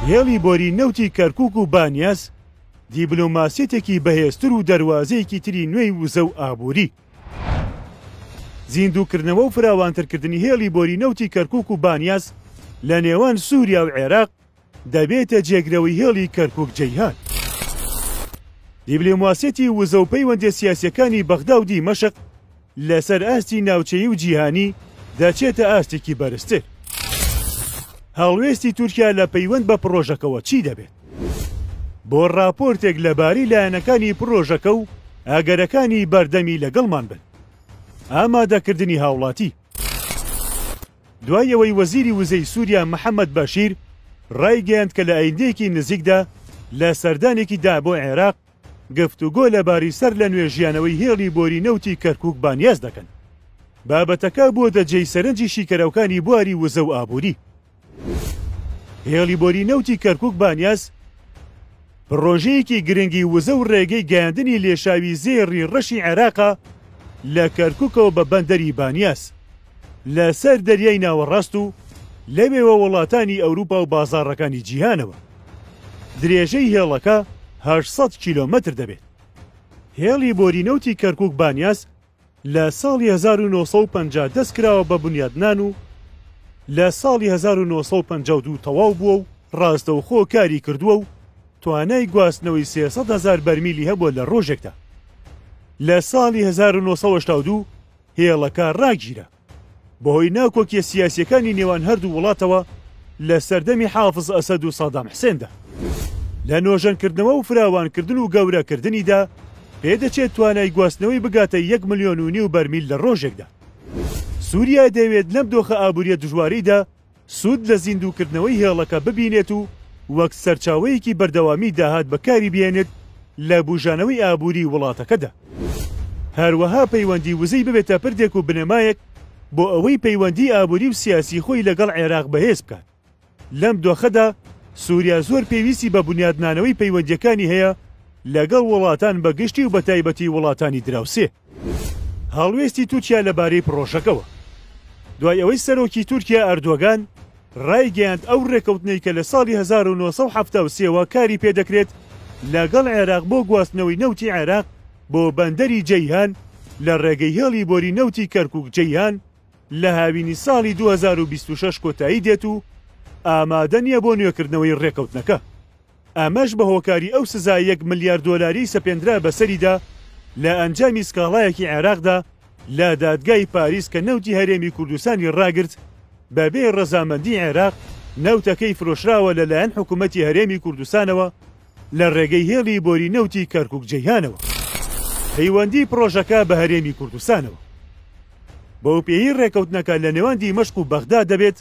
هێڵی بۆری نەوتی کەرکوک و بانیاس دیبلۆماسیەتێکی بەهێزتر و دەروازەیەکی تری نوێی وزە و ئابووری. زیندووکردنەوە و فراوانترکردنی هێڵی بۆری نەوتی کەرکوک و بانیاس لە نێوان سووریا و عێراق دەبێتە جێگرەوەی هێڵی کەرکوک جەیهان. دیبلۆماسیەتی وزە و پەیوەندیە سیاسیەکانی بەغدا و دیمەشق لەسەر ئاستی ناوچەیی و جیهانی دەچێتە ئاستێکی بەرزتر. هەڵوێستی تورکیا لە پەیوەند بە پڕۆژەکەوە چی دەبێت؟ بۆ ڕاپۆرتێک لەبارەی لایەنەکانی پڕۆژەکە و ئەگەرەکانی بەردەمی لەگەڵمان بن. ئامادەکردنی هاوڵاتی. دوای ئەوەی وەزیری وزەی سووریا محەمەد بەشیر ڕایگەیاند کە لە ئایندەیەکی نزیکدا لە سەردانێکی دا بۆ عێراق گفتوگۆ لەبارەی سەر لە نوێ ژیانەوەی هێڵی بۆری نەوتی کەرکوک بانیاز دەکەن. بابەتەکە بووەتە جێی سەرنجی شیکەرەوکانی بواری وزە و ئابووری. هێڵی بۆری نەوتی کەرکوک بانیاز پڕۆژەیەکی گرنگی وزە و ڕێگەی گەیاندنی لێشاوی زێڕی ڕەشی عێراقە لە کەرکوکەوە بە بەندەری بانیاس لەسەر دەریای ناوەڕاست و لەوێوە وڵاتانی ئەوروپا و بازاڕەکانی جیهانەوە. درێژەی هێڵەکە 800 کیلۆمەتر دەبێت. هێڵی بۆری نەوتی کەرکوک بانیاس لە ساڵی 1950 دەستکراوە بە بنیادنان و لە ساڵی 1952 تەواو بووە و ڕاستەوخۆ کاری کردووە و توانای گواستنەوەی 300 هەزار بەرمیلی هەبووە لە ڕۆژێکدا. لە ساڵی 1982 هێڵەکە ڕاگیرا. بەهۆی ناکۆکیە سیاسیەکانی نێوان هەردوو وڵاتەوە لە سەردەمی حافز ئەسەد و سەدام حسێندا. لە نۆژەنکردنەوە و فراوانکردن و گەورەکردنیدا پێدەچێت توانای گواستنەوەی بگاتە یەک ملیۆن و نیو بەرمیل لە ڕۆژێکدا. سوریا دەیەوێت لەم دۆخە ئابوریە دژوارەیدا سوود لە زیندووکردنەوەی هێڵەکە ببینێت و وەک سەرچاوەیەکی بەردەوامی داهات بەکاری بهێنێت لە بوژانەوەی ئابووری وڵاتەکەدا. هەروەها پەیوەندی وزەی ببێتە پردێک و بنەمایەک بۆ ئەوەی پەیوەندی ئابووری و سیاسی خۆی لەگەڵ عێراق بەهێز بکات. لەم دۆخەدا سووریا زۆر پێویستی بە بونیادنانەوەی پەیوەندییەکانی هەیە لەگەڵ وڵاتان بە گشتی و بەتایبەتی وڵاتانی دراوسێ. هەڵوێستی تورکیا لەبارەی پڕۆژەکەوە. دوای ئەوەی سەرۆکی تورکیا ئەردۆگان ڕایگەیاند ئەو ڕێکەوتنەی کە لە ساڵی 1973 وە کاری پێدەکرێت لەگەڵ عێراق بۆ گواستنەوەی نەوتی عێراق بۆ بەندەری جەیهان لە ڕێگەی هێڵی بۆری نەوتی کەرکوک جەیهان لە هاوینی ساڵی 2026 کۆتایی دێت و ئامادە نییە بۆ نوێکردنەوەی ڕێکەوتنەکە. ئەمەش بە هۆکاری ئەو سزا یەک ملیار دۆلاریەی سەپێندرا بەسەریدا لە ئەنجامی سکاڵایەکی عێراقدا لە دادگای پاریس کە نەوتی هەرێمی کوردستانی ڕاگرت بەبێ ڕەزامەندی عێراق نەوتەکەی فرۆشراوە لەلایەن حکومەتی هەرێمی کوردستانەوە لە ڕێگەی هێڵی بۆری نەوتی کەرکوک جەیهانەوە. پەیوەندی پڕۆژەکە بە هەرێمی کوردستانەوە بەوپێیەی ڕێکەوتنەکە لە نێوان دیمەشق و بەغدا دەبێت،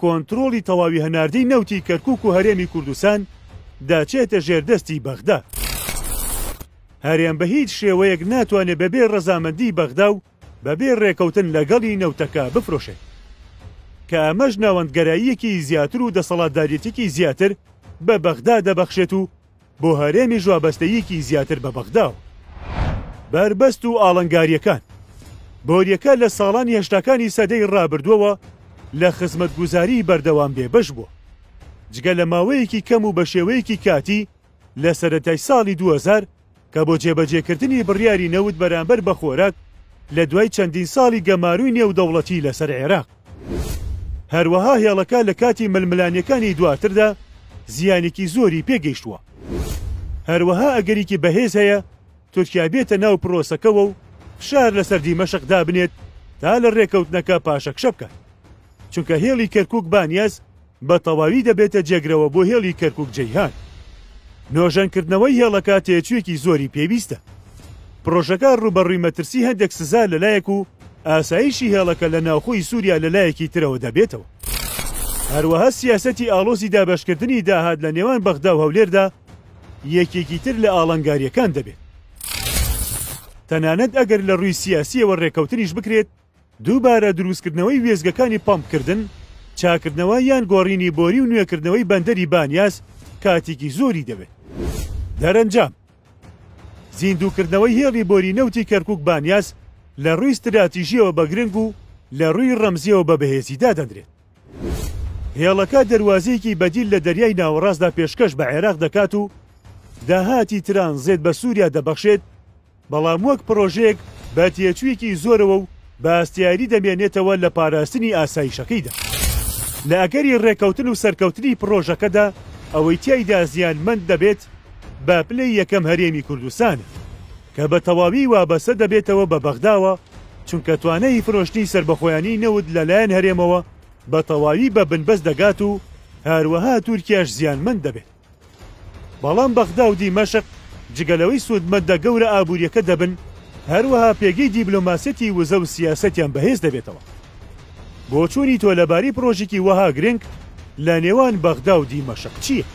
کۆنترۆڵی تەواوی هەناردەی نەوتی کەرکوک و هەرێمی کوردستان دەچێتە ژێر دەستی بەغدا. هەرێم بە هیچ شێوەیەک ناتوانێت بەبێ ڕەزامەندیی بەغدا و بەبێ ڕێکەوتن لەگەڵی نەوتەکە بفرۆشێت. کە ئەمەش ناوەندگەراییەکی زیاتر و دەسەڵاتداریەتیی زیاتر بە بەغدا دەبەخشێت و بۆ هەرێمیش وابەستەییەکی زیاتر بە بەغداوە. بەربەست و ئاڵنگارییەکان بۆرییەکە لە ساڵانی هەشتاکانی سەدەی ڕابردووەوە لە خزمەتگوزاریی بەردەوام بێبەش بووە. جگە لە ماوەیەکی کەم و بە شێوەیەکی کاتی لە سەرەتای ساڵی 2000 کە بۆ جێبەجێکردنی بڕیاری نەوت بەرامبەر بە خۆراک لە دوای چەندین ساڵی گەماروی نێودەوڵەتی لەسەر عێراق. هەروەها هێڵەکە لە کاتی ململانێکانی دواتردا زیانێکی زۆری پێگەیشتووە. هەروەها ئەگەرێکی بەهێز هەیە تورکیا بێتە ناو پرۆسەکەوە و فشار لەسەر دیمەشق دابنێت تا لە رێکەوتنەکە پاشەکشە بکات. چونکە هێڵی کەرکوک بانیاس بە تەواوی دەبێتە جێگرەوە بۆ هێڵی کەرکوک جەیهان. نۆژەنکردنەوەی هێڵەکە تێچوویەکی زۆری پێویستە. پڕۆژەکە ڕووبەڕووی مەترسی هەندێک سزا لەلایەک و ئاسایشی هێڵەکە لە ناوخۆی سووریا لەلایەکی ترەوە دەبێتەوە. هەروەها سیاسەتی ئاڵۆزی دابەشکردنی داهات لە نێوان بەغدا و هەولێردا یەکێکی تر لە ئاڵنگارییەکان دەبێت. تەنانەت ئەگەر لە ڕووی سیاسییەوە ڕێککەوتنیش بکرێت، دووبارە دروستکردنەوەی وێستگەکانی پەمپکردن، چاککردنەوە یان گۆڕینی بۆری و نوێکردنەوەی بەندەری بانیاس کاتێکی زۆری دەوێت. دەرەنجام، زیندووکردنەوەی هێڵی بۆری نەوتی کەرکوک-بانیاس لە ڕووی ستراتیژییەوە بە گرنگ و لە ڕووی ڕەمزییەوە بە بەهێزی دادەنرێت. هێڵەکە دەروازەیەکی بەدیل لە دەریای ناوەڕاستدا پێشکەش بە عێراق دەکات و داهاتی ترانزێت بە سووریا دەبەخشێت، بەڵام وەک پڕۆژەیەک بە تێچوویەکی زۆرەوە و بە هەستیاری دەمێنێتەوە لە پاراستنی ئاسایشەکەیدا. لە ئەگەری ڕێککەوتن و سەرکەوتنی پڕۆژەکەدا ئەوەی تیایدا زیانمەند دەبێت بە پلەی یەکەم هەرێمی کوردستانە کە بە تەواوی وابەستە دەبێتەوە بە بەغداوە چونکە توانای فرۆشتنی سەربەخۆیانەی نەوت لەلایەن هەرێمەوە بە تەواوی بە بنبەست دەگات و هەروەها تورکیاش زیانمەند دەبێت. بەڵام بەغدا و دیمەشق جگە لەوەی سوودمەندە گەورە ئابوورییەکە دەبن، هەروەها پێگەی دیبلۆماسیەتی وزە و سیاسەتیان بەهێز دەبێتەوە. بۆچوونی تۆ لەبارەی پڕۆژێکی وەها گرنگ لە نێوان بەغدا و دیمەشق چییە؟